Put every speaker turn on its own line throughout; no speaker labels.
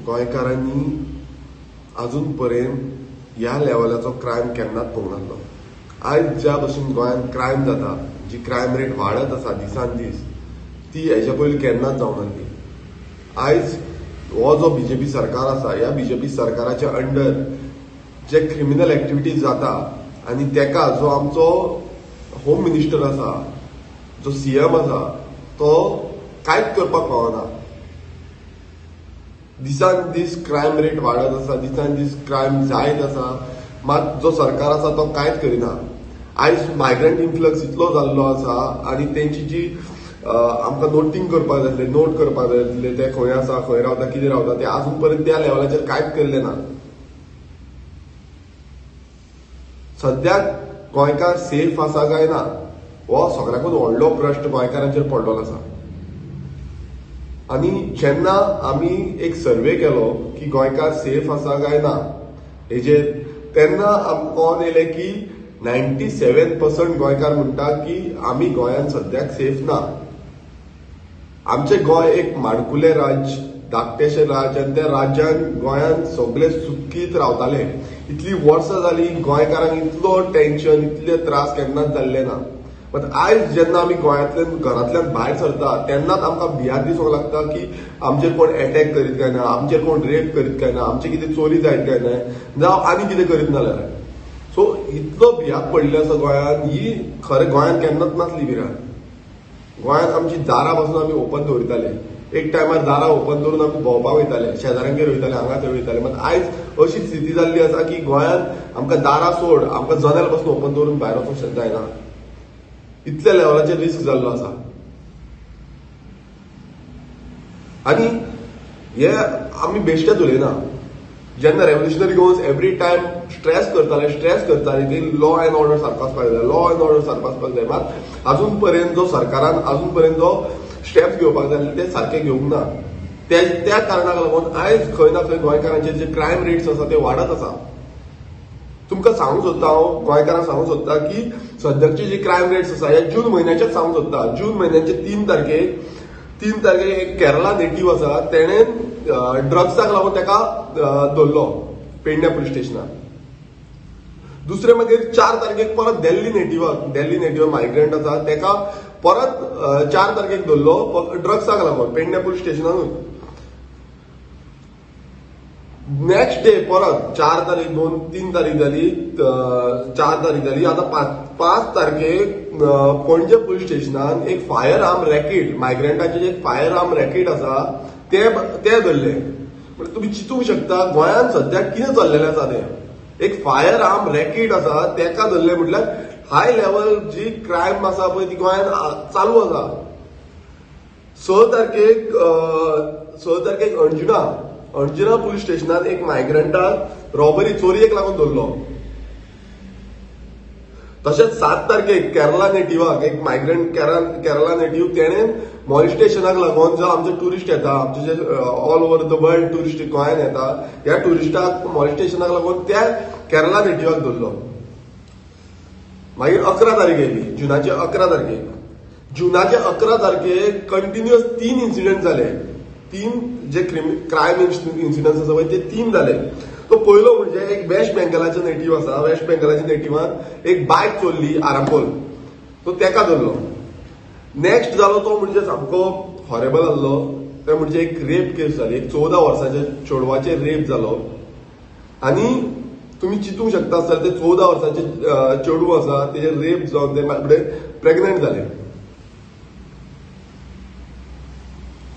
गोंयकारांनी अजून पर्यंत ह्या लेवलाचो क्रायम केन्नाच पळोवंक नासलो. आयज ज्या भशेन गोंयांत क्रायम जाता, जी क्रायम रेट वाडत आसा दिसान दीस, ती हेच्या पयलीं केन्नाच जावंक नासली. आयज हो जो बीजेपी सरकार आसा, ह्या बीजेपी सरकाराच्या अंडर जे क्रिमिनल एक्टिविटीज जाता आनी तेका जो आमचो होम मिनिस्टर आसा, जो सीएम आसा, तो कांयच करपाक पावना. दिसान दीस क्रायम रेट वाडत आसा, दिसान दीस क्रायम जायत आसा, मात जो सरकार आसा तो कांयच करिना. आयज मायग्रंट इन्फ्लक्स इतलो जाल्लो आसा आनी तेंची जी आमकां नोटींग करपाक जाय आसलें, नोट करपाक जाय आसलें, ते खंय आसा, खंय रावता, कितें रावता, ते आजून पर्यंत त्या लेवलाचेर कांयच केल्लें ना. सद्याक गोंयकार सेफ आसा काय ना हो सगळ्याकून व्हडलो प्रश्न गोंयकारांचेर पडलेलो आसा. आनी जेन्ना आमी एक सर्वे केलो की गोंयकार सेफ आसा काय ना हेजेर, तेन्ना आमकां कळोन येयलें की 97% गोंयकार म्हणटा की आमी गोंयांत सद्याक सेफ ना. आमचें गोंय एक माडकुलें राज्य, धाकटेशें राज्य, आनी त्या राज्यान गोंयांत सगळे सुखीत रावताले. इतली वर्सां जाली गोंयकारांक इतलो टेन्शन, इतले त्रास केन्नाच जाल्ले ना. बट आयज जेन्ना आमी गोंयांतल्यान घरांतल्यान भायर सरता तेन्नाच आमकां भियात दिसूंक लागता की आमचेर कोण एटॅक करीत काय ना, आमचेर कोण रेप करीत काय ना, आमचें कितें चोरी जायत काय ना, जावं आनी कितें करीत ना जाल्यार. सो इतलो भियात पडलेलो आसा गोंयांत, ही खरें गोंयांत केन्नाच नासली भिरांत. गोंयांत आमची दारां पासून आमी ओपन दवरिताले, एक टायमार दारां ओपन दवरून आमी भोंवपाक वयताले, शेजाऱ्यांगेर वयताले, हांगा थंय वयताले. मात आयज अशी स्थिती जाल्ली आसा की गोंयांत आमकां दारां सोड, आमकां जनेल पासून ओपन दवरून भायर वचूंक जायना, इतल्या लेवलाचेर रिस्क जाल्लो आसा. आनी हे आमी बेश्टेच उलयना. जेन्ना revolutionary Goans every time stress करताले की लॉ एंड ऑर्डर सारको आसपाक जाय, लॉ एंड ऑर्डर सारको आसपाक जाय, मात अजून पर्यंत जो सरकारान अजून पर्यंत जो स्टेप्स घेवपाक जाय ते सारके घेवंक ना. त्या कारणाक लागून आयज खंय ना खंय गोंयकारांचे जे क्रायम रेट्स आसा ते वाडत आसा. तुमकां सांगूंक सोदता हांव, गोंयकारांक सांगूंक सोदता की सद्याची जी क्रायम रेट्स आसा ह्या जून म्हयन्याचेच सांगूंक सोदता. जून म्हयन्याचे 3 तारखेक एक केरला नेटीव आसा, तेणें ड्रग्साक लागून तेका धरलो पेडण्या पुलीस स्टेशनार. दुसरें मागीर 4 तारखेक परत दिल्ली नेटिव्ह मायग्रंट आसा, तेका परत 4 तारखेक धरलो ड्रग्साक लागून पेडण्या पुलीस स्टेशनानूच. नेक्स्ट डे परत 4 तारीख, 2 3 तारीख जाली, 4 तारीख जाली, आतां 5 तारखेक पणजे पुलीस स्टेशनान एक फायर आर्म रॅकेट, मायग्रंटाचें एक फायर आर्म रॅकेट आसा ते धरले. म्हणजे तुमी चिंतूंक शकता गोंयांत सद्याक कितें चल्लेलें आसा तें. एक फायर आर्म रॅकेट आसा तेका धरले म्हटल्यार हाय लेवल जी क्रायम आसा पळय ती गोंयांत चालू आसा. 6 तारखेक अंजुणा पुलीस स्टेशनान एक मायग्रंटाक रॉबरी चोरयेक लागून धरलो. तशेंच 7 तारखेक केरला नेटिवाक एक मायग्रंट केरला नेटीव तेणें मॉलिस्टेशनाक लागून जो आमचे ट्युरिस्ट येता, आमचे जे all over the world tourist गोंयांत येता, ह्या ट्युरिस्टाक मॉलिस्टेशनाक लागून त्या केरला नेटिवाक धरलो. मागीर 11 तारीख येयली, जुनाचे 11 तारखेक. जुनाचे 11 तारखेक कंटिन्युअस 3 इन्सिडंट जाले. 3 जे क्रायम इन्सिडंट्स आसा पळय ते 3 जाले. तो पयलो म्हणजे एक वेस्ट बेंगलाचो नेटीव आसा, वेस्ट बेंगलाच्या नेटिवान एक बायक चोरली आरांबोल, तो तेका धरलो. नेक्स्ट जालो तो म्हणजे सामको हॉरेबल आसलो, ते म्हणजे एक रेप केस जाली, एक 14 वर्साच्या चेडवाचेर रेप जालो. आनी तुमी चिंतूंक शकता आसतले ते 14 वर्साचे चेडूं आसा तेजेर रेप जावन ते फुडें प्रेग्नंट जालें.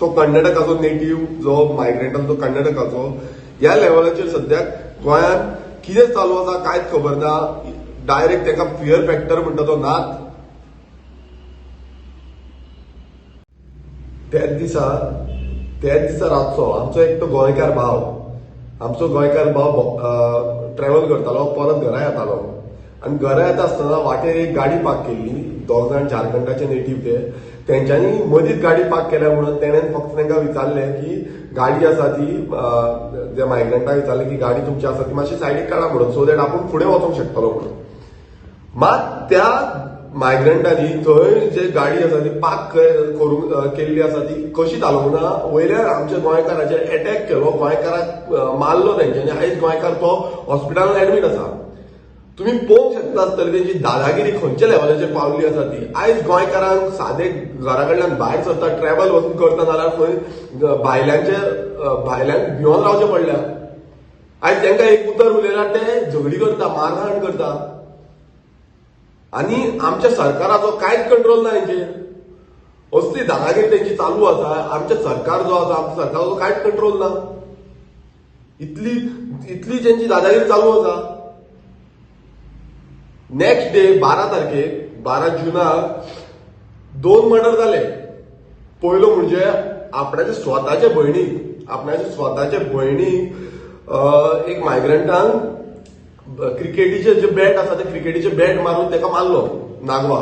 तो कर्नाटकाचो नेटीव जो मायग्रंट आसा तो कर्नाटकाचो. ह्या लेवलाचेर सद्याक गोंयांत कितें चालू आसा कांयच खबर ना. डायरेक्ट तेका फियर फॅक्टर म्हणटा तो नाच. त्याच दिसा रातचो आमचो एकटो गोंयकार भाव, ट्रॅव्हल करतालो, परत घरा येतालो आनी घरा येता आसतना वाटेर एक गाडी पार्क केल्ली. 2 जाण झारखंडाचे नेटीव ते, तेंच्यांनी मदींच गाडी पार्क केल्या म्हणून तेणेन फक्त तांकां विचारलें की गाडी आसा ती, त्या मायग्रंटाक विचारलें की गाडी तुमची आसा ती मातशी सायडीक काडा म्हणून, सो that आपूण फुडें वचोंक शकतलो म्हणून. मात त्या मायग्रंटांनी थंय जे गाडी आसा ती पार्क करूंक केल्ली आसा ती कशी चालोवंक ना, वयल्यान आमच्या गोंयकाराचेर एटॅक केलो, गोंयकाराक मारलो तेंच्यांनी. आयज गोंयकार तो हॉस्पिटलान एडमीट आसा. तुमी पळोवंक शकता आसतली तेंची दादागिरी खंयच्या लेवलाचेर पावल्ली आसा ती. आयज गोंयकारांक सादे घरा कडल्यान भायर सरता, ट्रॅवल वचून करता जाल्यार खंय भायल्यांचे भायल्यांक भिवन रावचें पडल्या. आयज तांकां एक उतर उलयल्यार ते झगडी करता, मारहाण करता. आनी आमच्या सरकाराचो कांयच कंट्रोल ना हेंचेर. असली दादागिरी तेंची चालू आसा. आमचें सरकार जो आसा, आमच्या सरकाराचो कांयच कंट्रोल ना. इतली इतली तेंची दादागिरी चालू आसा. नेक्स्ट डे 12 तारखेक 12 जुनाक 2 मर्डर जाले. पयलो म्हणजे आपणाचे स्वताचे भयणीक, आपणाचे स्वताचे भयणीक एक मायग्रंटान क्रिकेटीचे जे बॅट आसा ते क्रिकेटीचे बॅट मारून ताका मारलो नागवा.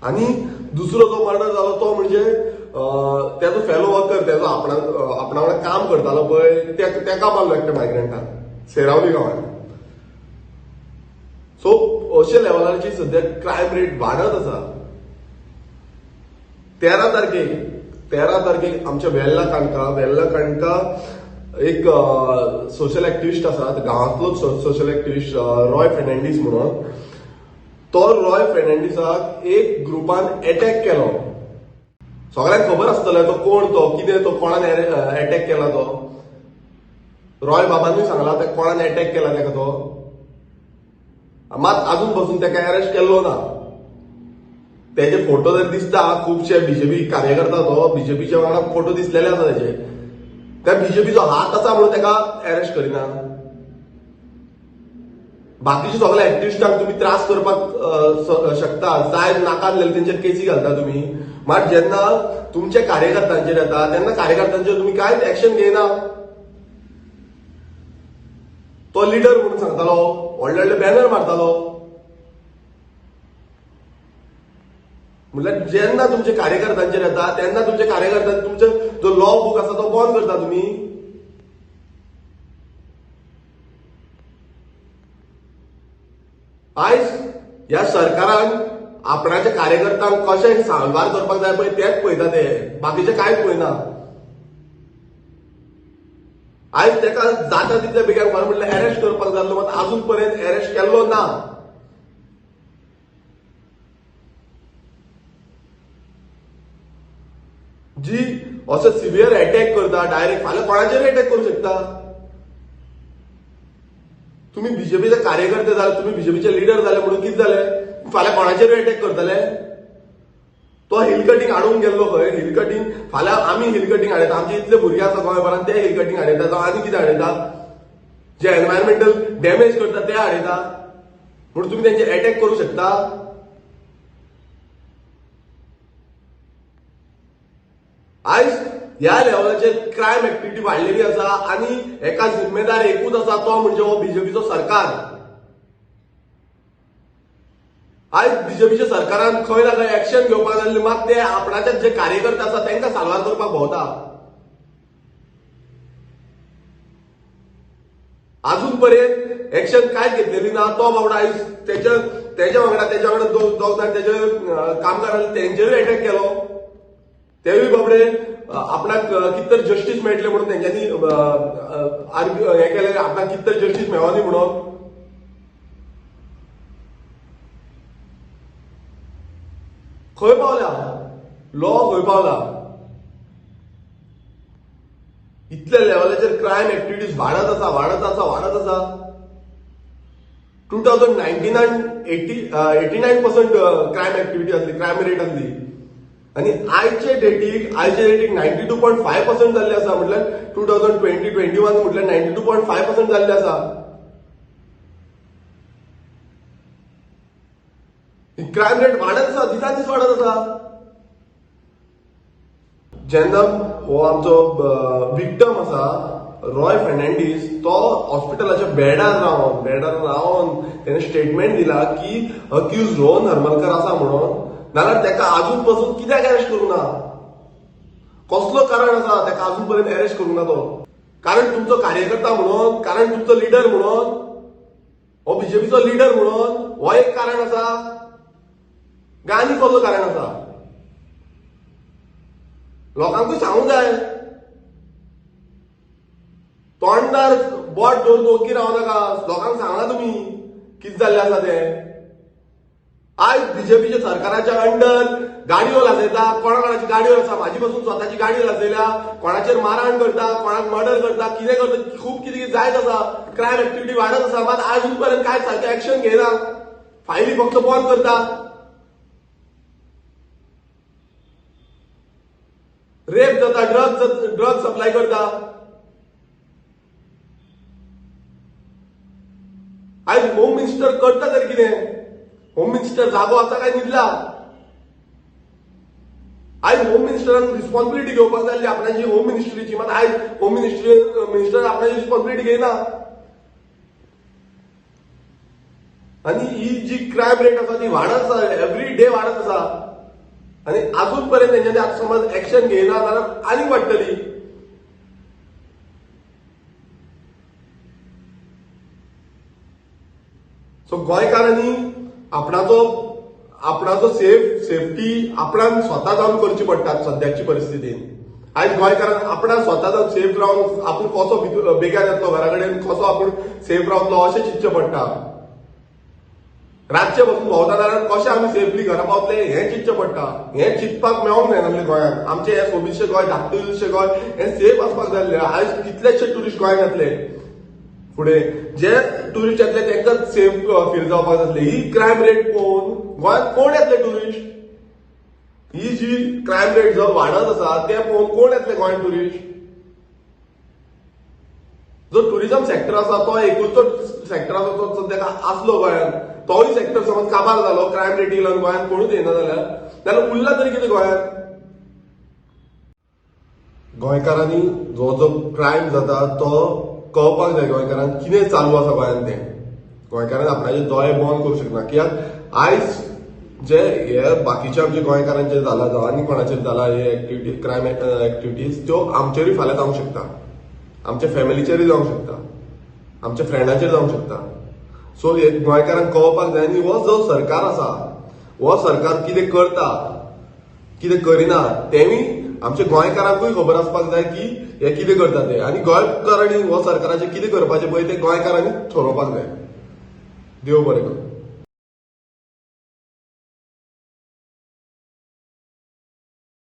आनी दुसरो जो मर्डर जालो तो म्हणजे तेजो फेलो वर्कर, तेजो आपणा आपणा वांगडा काम करतालो पळय तेका मारलो एकट्या मायग्रंटान सेरावली गांवांत. सो अशे लेवलाची सद्या क्रायम रेट वाडत आसा. 13 तारखेक आमच्या वेल्ला काणका एक सोशल एक्टिविस्ट आसा, गांवांतलो सोशल एक्टिविस्ट रॉय फेर्नांडीस म्हणून. तो रॉय फेर्नांडीसाक एक ग्रुपान एटॅक केलो. सगळ्यांक खबर आसतलें तो कोण, तो कितें, तो कोणान एटॅक केला तो. रॉय बाबानूय सांगला ते कोणान एटॅक केला तेका तो. मात अजून पसून तेका अरेस्ट केल्लो ना. तेजे फोटो जर दिसता खुबशे बीजेपी कार्यकर्ता, तो बीजेपीच्या वांगडा फोटो दिसलेले आसा तेजे. त्या बीजेपीचो हात आसा म्हणून तेका अरेस्ट करिना. बाकीचे सगळे एक्टिविस्टांक तुमी त्रास करपाक शकता, जाय नाका जाल्यार तेंचेर केसी घालता तुमी. मात जेन्ना तुमच्या कार्यकर्त्यांचेर येता तेन्ना कार्यकर्त्यांचेर तुमी कांयच एक्शन घेयना. तो लिडर म्हणून सांगतालो, व्हडले व्हडले बॅनर मारतालो. म्हणल्यार जेन्ना तुमच्या कार्यकर्त्यांचेर येता तेन्ना तुमच्या कार्यकर्त्यांनी तुमचो जो लॉ बूक आसा तो बंद करता तुमी. आयज ह्या सरकारान आपणाच्या कार्यकर्त्यांक कशें साल्वार करपाक जाय पळय तेंच पळयता ते, बाकीचें कांयच पळयना. आयज तेका जाता तितल्या बेगीन खरें म्हणल्यार अरेस्ट करपाक जाल्लो, मात अजून पर्यंत अरेस्ट केल्लो ना. जी असो सिवियर अटॅक करता डायरेक्ट, फाल्यां कोणाचेर अटॅक करूं शकता. तुम्ही बीजेपीचे कार्यकर्ते जाले, तुम्ही बीजेपीचे लिडर जाले म्हणून कितें जालें, फाल्यां कोणाचेर अटॅक करतले. तो हिल कटिंग हाडूंक गेल्लो खंय, हिल कटिंग फाल्यां आमी हिल कटिंग हाडयता, आमचे इतले भुरगे आसा गोंयभरान ते हिल कटिंग हाडयता, जावं आनी कितें हाडयता, जे एनवायरमेंटल डॅमेज करता ते हाडयता, म्हणून तुमी तेंचे अटॅक करूं शकता. आयज ह्या लेवलाचेर क्रायम एक्टिविटी वाडलेली आसा आनी एका जिम्मेदार एकूच आसा तो म्हणजे हो बीजेपीचो सरकार. आयज बीजेपीच्या सरकारान खंय ना खंय एक्शन घेवपाक जाल्ले, मात ते आपणाचे जे कार्यकर्ते आसा तांकां साल्वार करपाक भोंवता. अजून पर्यंत एक्शन कांयच घेतलेली ना. तो बाबडो आयज तेच्या वांगडा तेच्या वांगडा दोग जाण तेजे कामगारांनी तेंचेरूय अटॅक केलो. तेवूय बाबडे आपणाक कितें तर जस्टीस मेळटलें म्हणून तेंच्यांनी हें केलें, आपणाक कितें तर जस्टीस मेळोनी म्हणून. खंय पावल्या लॉ, खंय पावला. इतल्या लेवलाचेर क्रायम एक्टिविटीज वाडत आसा, वाडत आसा, वाडत आसा. 2019 89% क्रायम एक्टिविटी आसली, क्रायम रेट आसली. आनी आयचे डेटीक 92.5% जाल्ले आसा. म्हटल्यार 2020-21 म्हटल्यार 92.5% जाल्ले आसा. क्रायम रेट वाडत आसा, दिसान दीस वाडत आसा. जेन्ना हो आमचो विक्टम आसा रॉय फेर्नांडीस, तो हॉस्पिटलाच्या बेडार रावन तेणे स्टेटमेंट दिला की अक्यूज रोहन हरमलकर आसा म्हणून, नाल्यार तेका आजून पासून कित्याक अरेस्ट करूंक ना, कसलो कारण आसा तेका आजून पर्यंत अरेस्ट करूंक ना तो. कारण तुमचो कार्यकर्ता म्हणून, कारण तुमचो लिडर म्हणून, हो बीजेपीचो लिडर म्हणून. हो एक कारण आसा, आनी कसलो कारण आसा? लोकांकूय सांगूंक जाय. तोंडार बोट दवरून ओगी रावं नाका. लोकांक सांगला तुमी कितें जाल्लें आसा तें. आयज बीजेपीच्या सरकाराच्या अंडर गाडयो लाजयता, कोणा कोणाची गाडयो आसा, म्हाजी पसून स्वताची गाडी लाजयल्या, कोणाचेर मारहाण करता, कोणाक मर्डर करता, कितें करता, खूब कितें कितें जायत आसा. क्रायम एक्टिविटी वाडत आसा, मात आजून पर्यंत कांय सारकें एक्शन घेयना. फायली फक्त बंद करता. रेप जाता, ड्रग सप्लाय करता. आयज होम मिनिस्टर करता तरी कितें? होम मिनिस्टर जागो आसा काय न्हिदला? आयज होम मिनिस्टरान रिस्पॉन्सिबिलिटी घेवपाक जाय आपणाची होम मिनिस्ट्रीची, मात आयज होम मिनिस्टर आपणाची रिस्पॉन्सिबिलिटी घेयना. आनी ही जी क्रायम रेट आसा ती वाडत आसा, एवरी डे वाडत आसा. आनी आजून पर्यंत तेंच्यांनी आतां समज एक्शन घेयना जाल्यार आनीक वाडटली. सो गोंयकारांनी आपणाचो सेफ्टी आपणान स्वता जावन करची पडटा सद्याची परिस्थितीन. आयज गोंयकारांक आपणान स्वता जावन सेफ रावन आपूण कसो बेगान येतलो घरा कडेन, कसो आपूण सेफ रावतलो अशें चिंतचें पडटा. रातचे बसून भोंवता जाल्यार कशें आमी सेफली घरा पावतले हें चिंतचें पडटा. हें चिंतपाक मेळोंक जायना गोंयांत. आमचें हें सोबीतशें गोंय, धाकटुशें गोंय हें सेफ आसपाक जाय आसलें. आयज कितलेशे ट्युरिस्ट गोंयांत येतले, फुडें जे ट्युरिस्ट येतले तांकां सेफ फील जावपाक जातलें. ही क्रायम रेट पळोवन गोंयांत कोण येतले ट्युरिस्ट? ही जी क्रायम रेट जर वाडत आसा ते पळोवन कोण येतले गोंयांत ट्युरिस्ट? जो ट्युरिजम सेक्टर आसा तो एकूच सेक्टर आसा तो सद्याक आसलो गोंयांत, तोय सेक्टर समज काबार जालो क्रायम रेटीक लागून गोंयांत कोणूच येना जाल्यार उरला तरी कितें गोंयांत? गोंयकारांनी जो जो क्रायम जाता तो कळपाक जाय गोंयकारांक कितें चालू आसा गोंयांत तें. गोंयकारान आपणाचे दोळे बंद करूंक शकना, कित्याक आयज जे हे बाकीचे आमचे गोंयकारांचेर जाला जावं आनी कोणाचेर जाला हे एक्टिविटी, क्रायम एक्टिविटीज, त्यो आमचेरूय फाल्यां जावंक शकता, आमच्या फॅमिलीचेरूय जावंक शकता, आमच्या फ्रेंडाचेर जावंक शकता. सो हे गोंयकारांक कळपाक जाय. आनी हो जो सरकार आसा हो सरकार कितें करता कितें करिना तेंवूय आमच्या गोंयकारांकूय खबर आसपाक जाय की हे कितें करता ते. आनी गोंयकारांनी हो सरकाराचें कितें करपाचें पळय तें गोंयकारांनी थारोवपाक जाय. देव बरें करूं.